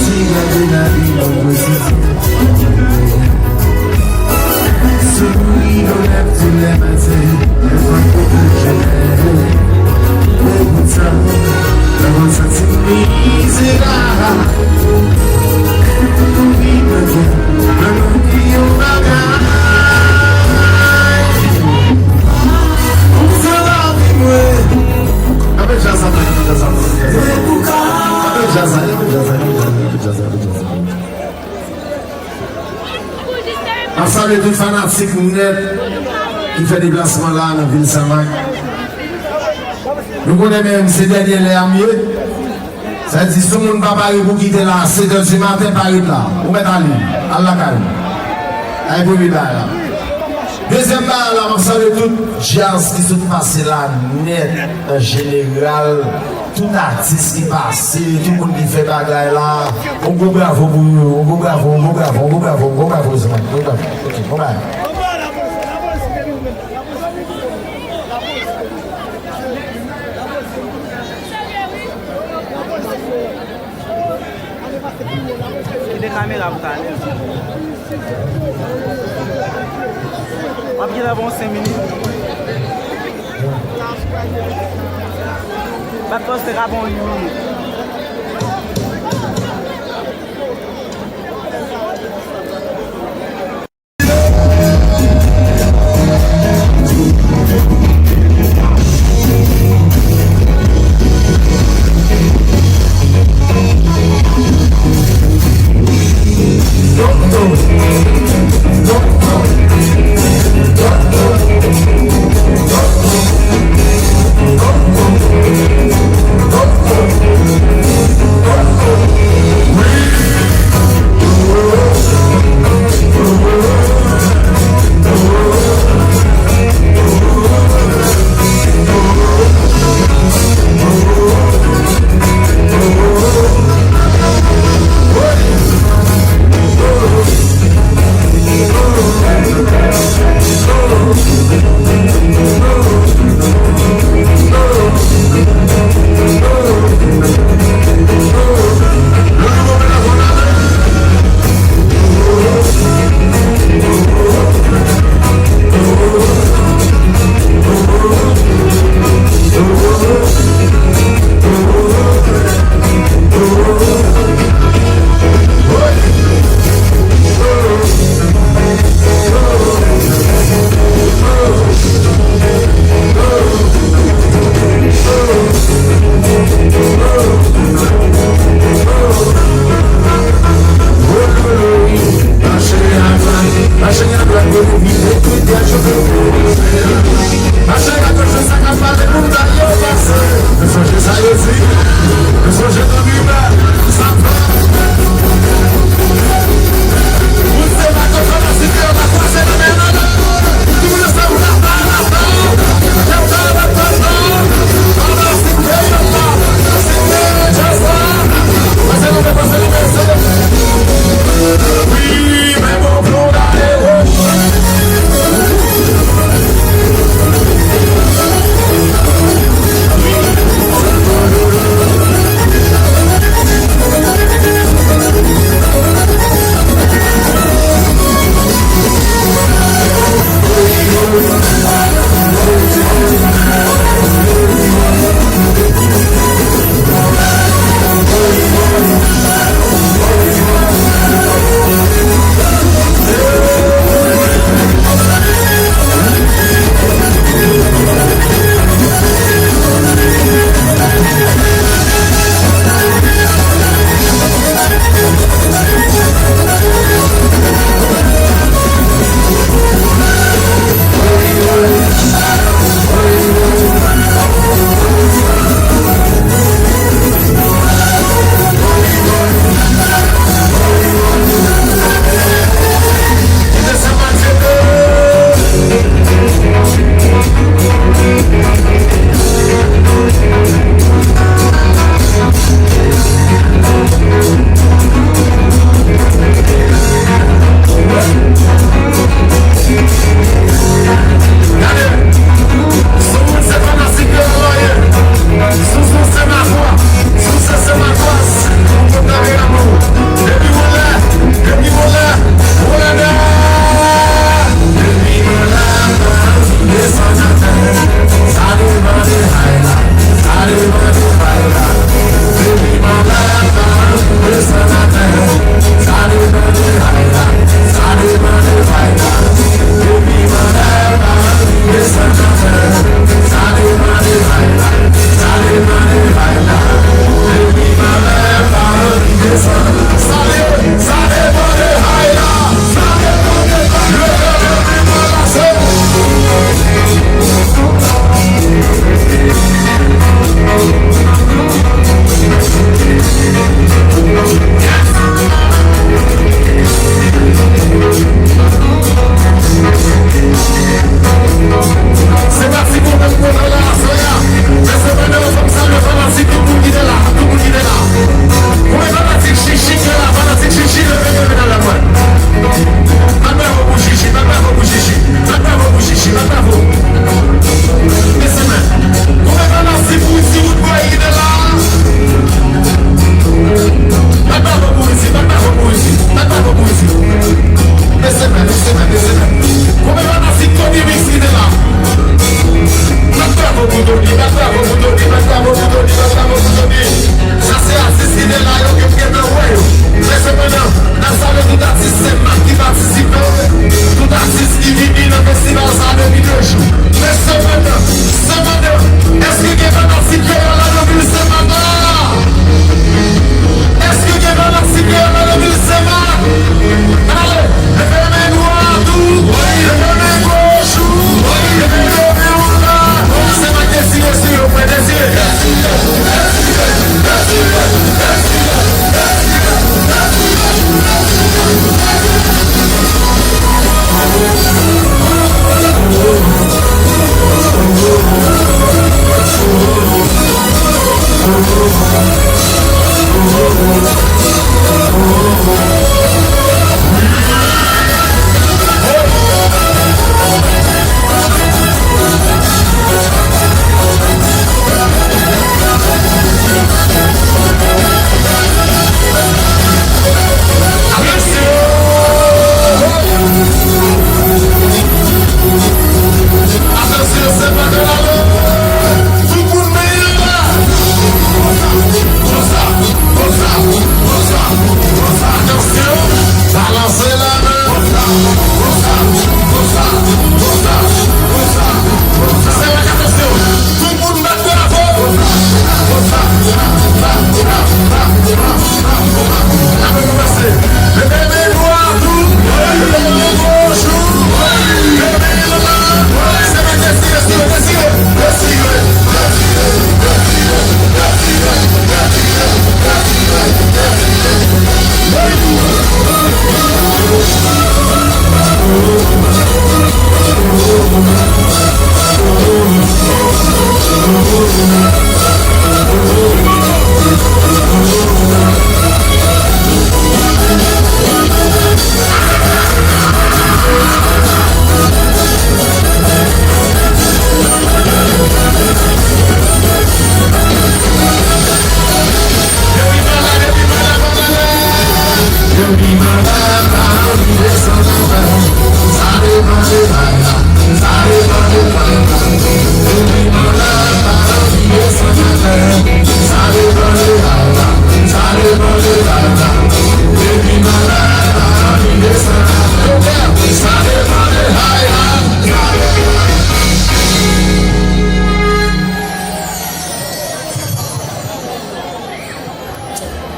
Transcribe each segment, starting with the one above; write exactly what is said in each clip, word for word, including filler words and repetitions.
Ti gade lavi nan pozisyon. Souri nan lèv tou lè maten, lè m ap pran jènè. Men poutan, lè mwen santi m mizerab, kouri nan kè, nan manke yon bagay. Pou sa lavi mwen. Anpil jazz, anpil jazz, anpil jazz. Anpil jazz, anpil jazz, anpil jazz, anpil jazz, anpil jazz. M ap salye tout fanatik nèt ki fè deplasman la nan vil Senmak. Nou konnen menm se dènye lè a m ye. Sa di si yon moun pa pare pou kite la a sèt è di maten, pa ret la. Ou mèt ale. Al lakay ou. Ay premye bagay la. Dezyèm bagay la, m ap salye tout djaz ki sot pase la nèt an jeneral. Tout atis ki pase, tout moun ki fè bagay la, yon gwo bravo pou yo, yon gwo bravo, yon gwo bravo, yon gwo bravo, yon gwo bravo, zanmi, yon gwo bravo. Ok, bon bagay. Kite kamera pou talè. W ap gentan pran senk minit. Bat poste ka pran uit minit.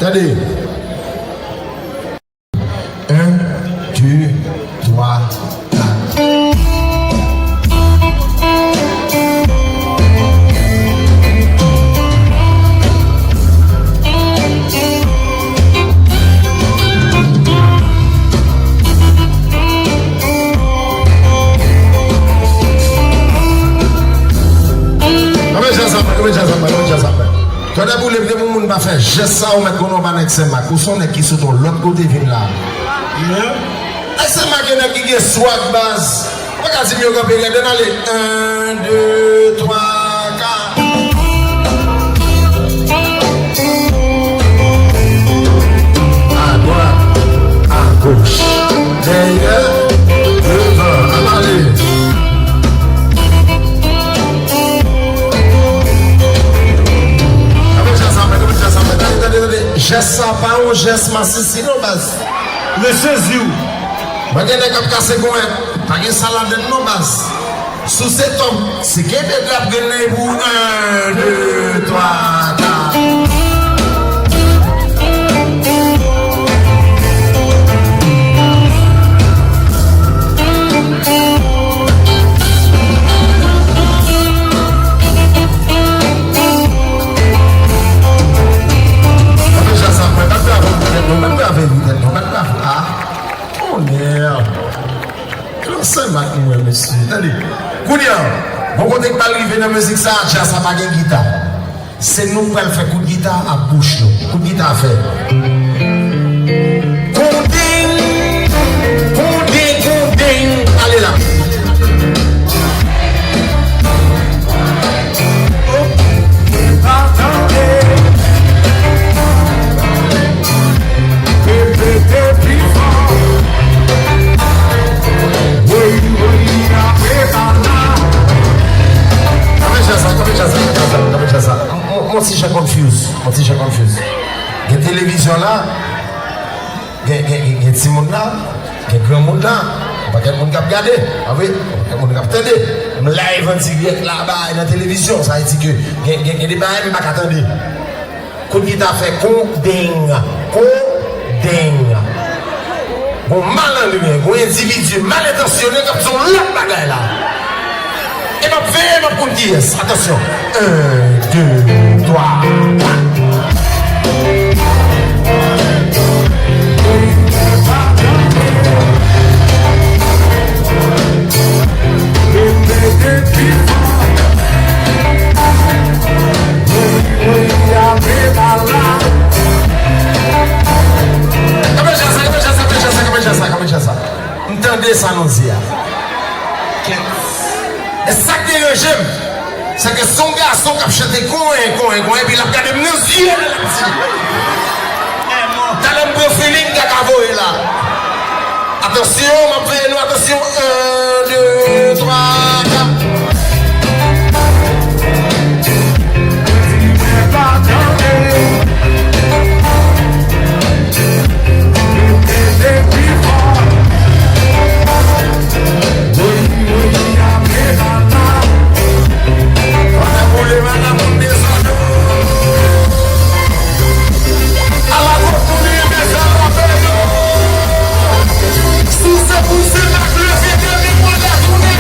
Tande. En, de, twa, kat. Kòman jan sa fè? Kòman jan sa fè? Kòman jan sa fè? Tande boule, depi yon moun pa fè jès sa, ou mèt konnen w pa nèg Senmak. Ou se yon nèg ki sot yon lòt kote vin la. Nèg Senmak gen nèg ki gen swag, baz. Ou pa ka di m yo kanpe rèd, ann ale. En, de, twa, kat. Adwat, agoch, dèyè, devan, ann ale. Gade jan sa fèt, gade jan sa fèt. Tande, tande, tande. Jès sa pa yon jès masisi non, baz. Mesye Ziw. Mwen gen nèg k ap kase konyèt. Pa gen sa ladann non, baz. Sou se tòp, se kenbe drap grenn nan epi w en, de, twa, kat. Gade jan sa fèt, bat bravo pou tèt nou, bat bravo pou tèt nou, bat bravo. Ah, onè. Lòt Senmak nou wè, mesye. Tande. Kounye a, bon kote k pral rive nan mizik sa, djaz sa pa gen gita. Se nou k pral fè kout gita ak bouch nou. Kout gita fè. Koudeng, koudeng, koudeng. Ale la. Kanpe jan sa, kanpe jan sa, kanpe jan sa, kanpe jan sa. M, m, m on ti jan confuse, m on ti jan confuse. Gen televizyon la, gen, gen, gen, gen timoun la, gen granmoun la, yon pakèt moun k ap gade, pa vre? Yon pakèt moun k ap tande. M live an dirèk la, bay nan televizyon, sa vle di ke gen, gen, gen de bagay m pa ka tande. Kout gita fè koudeng, koudeng. Gon malandren, gon endividi mal entansyone k ap di yon lòt bagay la. E m ap veye, m ap konn kiyès. Atansyon. En, de, twa, kat. Kanpe jan sa, kanpe jan sa, kanpe jan sa, kanpe jan sa, kanpe jan sa. M tande sa nou di a. Kèt. E sa k deranje m, se ke se yon gason k ap chante konyen, konyen, konyen, epi l ap gade m nan zye, l ap di. Talè m pran feeling, kaka voye la. Atansyon, m ap veye nou, atansyon. En, de, twa, kat. Si se pou Senmak, leve de men mwen la, tounen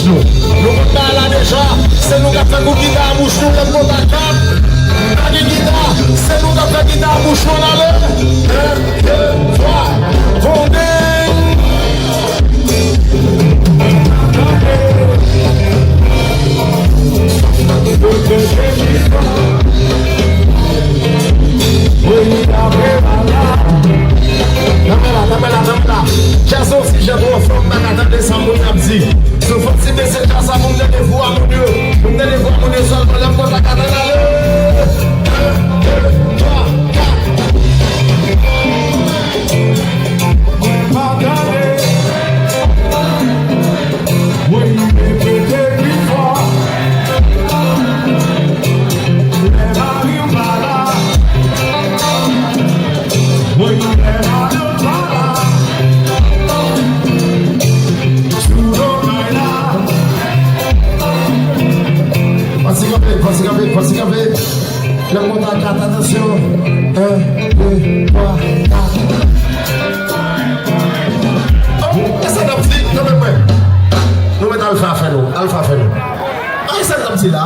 Nou konn bagay la deja, se nou k ap fè kout gita a bouch nou, lè m konta kat. Pa gen gita, se nou k ap fè gita a bouch nou, ann ale. En, de, twa, Vonde! Tanpè la, tanpè la, tanpè la. Djaz Oksijen twò fò, m pa ka tande sa moun ap di. Sou fò ti bese djaz sa pou m tande vwa moun yo. Pou m tande vwa moun yo sèlman lè m kontak atan ale. En, de, twa, kat. Mwen pa tande. Woy, repete pi fò. Lè mari m pa la. Woy, lè madanm pa la. Sou do may la. Fò ti kanpe, fò ti kanpe, fò ti kanpe. Lè m konta kat, atansyon. En, de, twa, kat. Oh, e sa n ap di, nou mèt mwen. Nou mèt al fè afè nou, al fè afè nou. Ay, sa n ap di la.